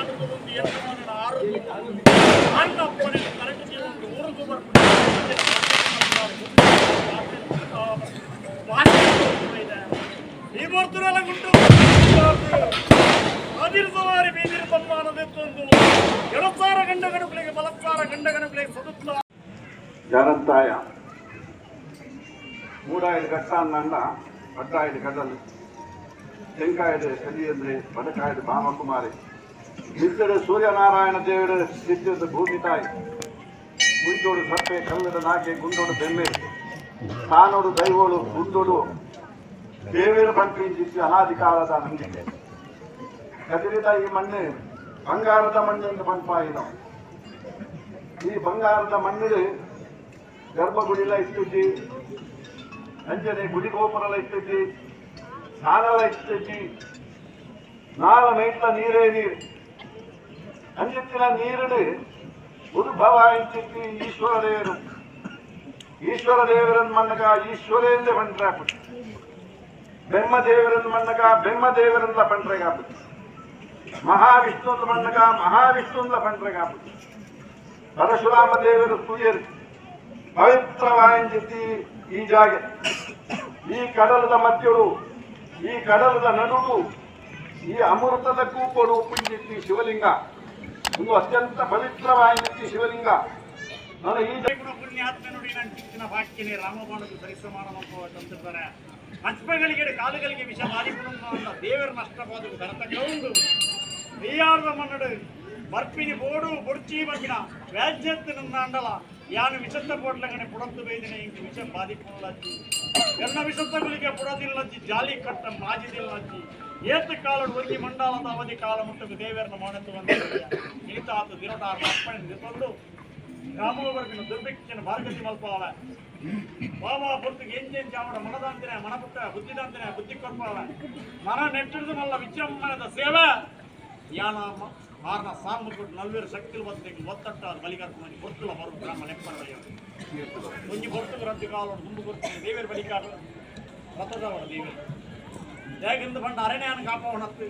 ಯಾನು ಒಂದು ಯಂತ್ರವನ್ನು ಆರು ಅಣ್ಣಪ್ಪನ ಕರೆಕ್ಟ್ ಒಂದು ಊರುಗು ಬರ್ಪುಂಡು ಈ ಬರ್ತುರಲ್ಲ ಗುಂಟು ಅದಿರ್ಸವಾರಿ ಬೀದಿರು ತಮ್ಮಾನದೆತ್ತೊಂದು ಎಡಸಾರ ಗಂಡ ಗಣಕುಲಿಗೆ ಬಲಸಾರ ಗಂಡ ಗಣಕುಲಿಗೆ ಸದುತ್ಲ. ಜಾರಂತಾಯ ಮೂಡಾಯಿದ ಘಟ್ಟ ಅನ್ನಂಡ ಪಡ್ಡಾಯಿದ ಕಡಲು, ತೆಂಕಾಯದ ಕಲಿಯಂದ್ರೆ, ಬಡಕಾಯದ ಭಾಮಕುಮಾರಿ, ಮಿತ್ತಡೆ ಸೂರ್ಯನಾರಾಯಣ ದೇವರ ಸಿದ್ಧದ ಭೂಮಿ ತಾಯಿ, ಮುಂಚೋಡು ಸಪ್ಪೆ, ಕಲ್ಲದ ನಾಗೆ, ಗುಂಡೋಡು ಬೆಮ್ಮೆ, ತಾನೋಡು ದೈವೋಳು, ಗುಂಡೋಡು ದೇವೇರ ಪಂಪಿಂಚಿತ್ತು ಅನಾದಿ ಕಾಲದ ನಂಬಿಕೆ. ಕದಿರಿದ ಈ ಮಣ್ಣು ಬಂಗಾರದ ಮಣ್ಣು ಪಂಪಾಯಿನ. ಈ ಬಂಗಾರದ ಮಣ್ಣಿಗೆ ಗರ್ಭಗುಡಿಲ ಇತ್ತಿದ್ದಿ, ಅಂಜನೆ ಗುಡಿ ಗೋಪುರಲ ಇತ್ತಿದ್ದಿ, ಸಾಲಲ ಇತ್ತಿದ್ದಿ. ನಾಲ ಮೈಟ್ಲ ನೀರೇ ನೀರು. ಅಂಜತ್ತಿನ ನೀರುಡು ಉದ್ಭವ ಇಂಚಿತ್ತಿ ಈಶ್ವರ ದೇವರು. ಈಶ್ವರ ದೇವರನ್ ಮಣ್ಣಗ ಈಶ್ವರೇಂದ್ರ ಪಂಡ್ರೆ, ಬ್ರಹ್ಮ ದೇವರನ್ ಮಣ್ಣಗ ಬ್ರಹ್ಮ ದೇವರನ್ಲ ಪಂಡ್ರೆ ಕಾಪುದು, ಮಹಾವಿಷ್ಣುಂದ ಮಣ್ಣಗ ಮಹಾವಿಷ್ಣುಂದ್ಲ ಪಂಡ್ರೆ ಕಾಪುದು. ಪರಶುರಾಮ ದೇವರು ತೂಯರು. ಪವಿತ್ರವಾಯಿಂಚಿತ್ತಿ ಈ ಜಾಗೆ. ಈ ಕಡಲದ ಮಧ್ಯಡು, ಈ ಕಡಲದ ನಡುಡು, ಈ ಅಮೃತದ ಕೂಪಡು ಉಪ್ಪಿಂಚಿತ್ತಿ ಶಿವಲಿಂಗ. ಒಂದು ಅತ್ಯಂತ ಪವಿತ್ರವಾಯಿಂಚಿತ್ತಿ ಶಿವಲಿಂಗ. ನಾನು ಈ ಪುಣ್ಯಾತ್ಮ ನುಡಿ ನಂಟಿನ ವಾಕ್ಯನೇ ರಾಮಬಾಣకు ಸರಿಸಮಾನ ಅಂತಿರ್ತಾರೆ. ಅಚ್ಪಗಳಿಗೆ ಕಾಲುಗಳಿಗೆ ವಿಷ ಬಾಧಿಪುಣ ಅಂತ ದೇವರ ನಷ್ಟವಾದ ಭರತ ಉಂಡು ಬೆಯ್ಯಾರ್ದ ಮನ್ನಡು ಬರ್ಪಿನಿ ಬೋಡು ಬೊಡ್ಚಿ ಬಗ್ಗಿನ ವ್ಯಾಜ್ಯತ್ತು ನಂದಾಂಡಲ ಯಾನು ವಿಷತ್ತ ಪೋಟ್ಲಗನೆ ಪುಡತ್ತು ಬೇದಿನ ಇಂಕ್ ವಿಷ ಬಾಧಿಪುಣಲಜ್ಜಿ. ಎನ್ನ ವಿಷತ್ತಗಳಿಗೆ ಪುಡದಿಲ್ಲಜ್ಜಿ, ಜಾಲಿ ಕಟ್ಟ ಮಾಜಿದಿಲ್ಲಜ್ಜಿ. ಏತ ಕಾಲಡು ಒಂಜಿ ಮಂಡಲದ ಅವಧಿ ಕಾಲ ಮುಟ್ಟುಗು ದೇವರನ್ನ ಮಾನತು ಬಂದ ಇನಿತಾತು ದಿನಟಾರ ಅಪ್ಪಣೆ ನಿಂತೊಂದು ಗ್ರಾಮವರ್ಗಿನ ದುರ್ಭಿಕ್ಷನ ಭಾರ್ಗತಿ ಮಲ್ಪಾವ. ಬಾಬಾ ಪೊರ್ತುಗೆ ಎಂಜೆಂಚ ಅವಡ ಮನದಾಂತಿನ ಮನಪುಟ್ಟ ಬುದ್ಧಿದಾಂತಿನ ಬುದ್ಧಿ ಕೊರ್ಪಾವ. ಮನ ನೆಟ್ಟಿಡ್ದು ಮಲ್ಲ ವಿಜೃಂಭಣದ ಸೇವೆ ಯಾನ ಮಾರನ ಸಾಂಬು ನಲ್ವೇರು ಶಕ್ತಿಲು ಬತ್ತಿಗೆ ಒತ್ತಟ್ಟ ಬಲಿಕರ್ಪಣೆ ಬೊರ್ತುಲ ಬರು ಗ್ರಾಮ ನೆಪ್ಪಣ ಒಂಜಿ ಬೊರ್ತುಗು ರದ್ದು ಕಾಲೋಡು ದುಂಬು ಕೊರ್ತು ದೇವೇರು ಬಲಿಕಾರ ರಥದವಡ ದೇವೇರು. ಹೇಗೆಂದು ಪಂಡ ಅರಣ್ಯಾನ ಕಾಪವಣತ್ತು.